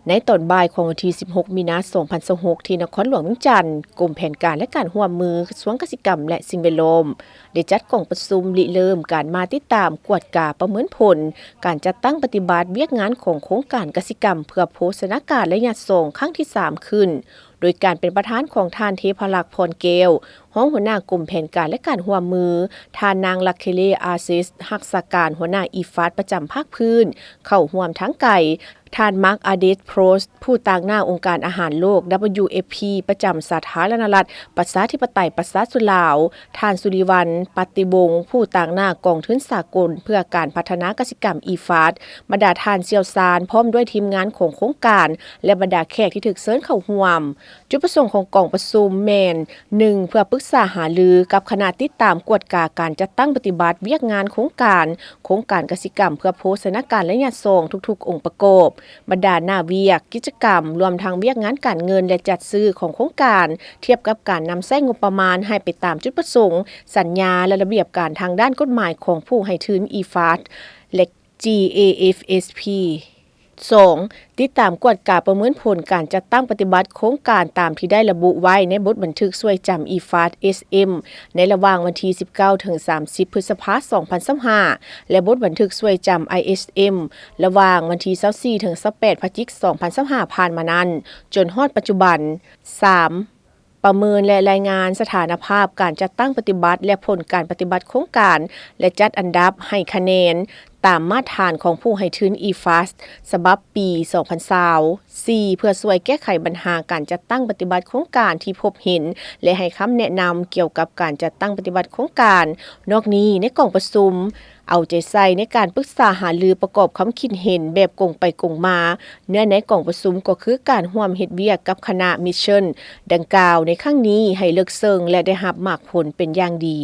ໃນຕອນບ່າຍຂອງວັນທີສິບຫົກ ມີນາ ສອງພັນຊາວຫົກ ທີ່ນະຄອນຫຼວງວຽງຈັນ, ກົມແຜນການ ແລະ ການຮ່ວມມື ກະຊວງກະສິກຳ ແລະ ສິ່ງແວດລ້ອມ ໄດ້ຈັດກອງປະຊຸມລິເລີ່ມການມາຕິດຕາມ, ກວດກາ, ປະເມີນຜົນການຈັດຕັ້ງປະຕິບັດວຽກງານຂອງໂຄງການກະສິກຳເພື່ອໂພຊະນາການໄລຍະສອງ ຄັ້ງທີສາມ ຂຶ້ນ ໂດຍການເປັນປະທານຂອງທ່ານ ເທພະລັກ ພອນແກ້ວ, ຮອງຫົວໜ້າກົມແຜນການ ແລະ ການຮ່ວມມື, ທ່ານນາງ ລັກເຄເລ ອາຊິສ, ຮັກສາການຫົວໜ້າ ອີຟາດ ປະຈຳພາກພື້ນ, ເຂົ້າຮ່ວມທາງໄກ, ທ່ານ ມາກ ອາເດດ ໂພຣສ, ຜູ້ຕາງໜ້າອົງການອາຫານໂລກ ດັບເບິນຢູເອັຟພີ ປະຈຳສາທາລະນະລັດ ປະຊາທິປະໄຕ ປະຊາຊົນລາວ, ທ່ານ ສຸລິວັນ ປັດຕິວົງ, ຜູ້ຕາງໜ້າກອງທຶນສາກົນເພື່ອການພັດທະນາກະສິກຳ ອີຟາດ, ບັນດາທ່ານຊ່ຽວຊານ ພ້ອມດ້ວຍທີມງານຂອງໂຄງການ ແລະ ບັນດາແຂກທີ່ຖືກເຊີນເຂົ້າຮ່ວມ. ຈຸດປະສົງຂອງກອງປະຊຸມແມ່ນ ໜຶ່ງ ເພື່ອປຶກສາຫາລືກັບຄະນະຕິດຕາມກວດກາການຈັດຕັ້ງປະຕິບັດວຽກງານໂຄງການ, ໂຄງການກະສິກຳເພື່ອໂພຊະນາການໄລຍະສອງທຸກໆອົງປະກອບ, ບັນດາໜ້າວຽກ, ກິດຈະກຳ, ລວມທັງວຽກງານການເງິນ ແລະ ຈັດຊື້ຂອງໂຄງການ, ທຽບກັບການນຳໃຊ້ງົບປະມານໃຫ້ໄປຕາມຈຸດປະສົງ, ສັນຍາ ແລະ ລະບຽບການທາງດ້ານກົດໝາຍຂອງຜູ້ໃຫ້ທຶນ ອີຟາດ ແລະ ຈີເອເອັຟເອສພີ. ສອງ, ຕິດຕາມກວດກາປະເມີນຜົນການຈັດຕັ້ງປະຕິບັດໂຄງການຕາມທີ່ໄດ້ລະບຸໄວ້ໃນບົດບັນທຶກຊ່ວຍຈຳ ອີຟາດ ເອສເອັມ ໃນລະຫວ່າງວັນທີສິບເກົ້າ ເຖິງ ສາມສິບ ພຶດສະພາ ສອງພັນຊາວຫ້າ ແລະ ບົດບັນທຶກຊ່ວຍຈຳ ໄອເອສເອັມ ລະຫວ່າງວັນທີຊາວສີ່ ເຖິງ ຊາວແປດ ພະຈິກ ສອງພັນຊາວຫ້າ ຜ່ານມານັ້ນ ຈົນຮອດປັດຈຸບັນ. ສາມ, ປະເມີນ ແລະ ລາຍງານສະຖານະພາບການຈັດຕັ້ງປະຕິບັດ ແລະ ຜົນການປະຕິບັດໂຄງການ ແລະ ຈັດອັນດັບໃຫ້ຄະແນນຕາມມາດຖານຂອງຜູ້ໃຫ້ທຶນ ອີຟາດ ສະບັບປີສອງພັນຊາວ. ສີ່, ເພື່ອຊ່ວຍແກ້ໄຂບັນຫາການຈັດຕັ້ງປະຕິບັດໂຄງການທີ່ພົບເຫັນ ແລະ ໃຫ້ຄຳແນະນຳກ່ຽວກັບການຈັດຕັ້ງປະຕິບັດໂຄງການ. ນອກນີ້, ໃນກອງປະຊຸມ ເອົາໃຈໃສ່ໃນການປຶກສາຫາລືປະກອບຄຳຄິດເຫັນແບບກົງໄປກົງມາ. ເນື້ອໃນກອງປະຊຸມກໍຄືການຮ່ວມເຮັດວຽກກັບຄະນະມິດເຊິນດັ່ງກ່າວໃນຄັ້ງນີ້ໃຫ້ເລິກເຊິ່ງ ແລະ ໄດ້ຮັບໝາກຜົນເປັນຢ່າງດີ.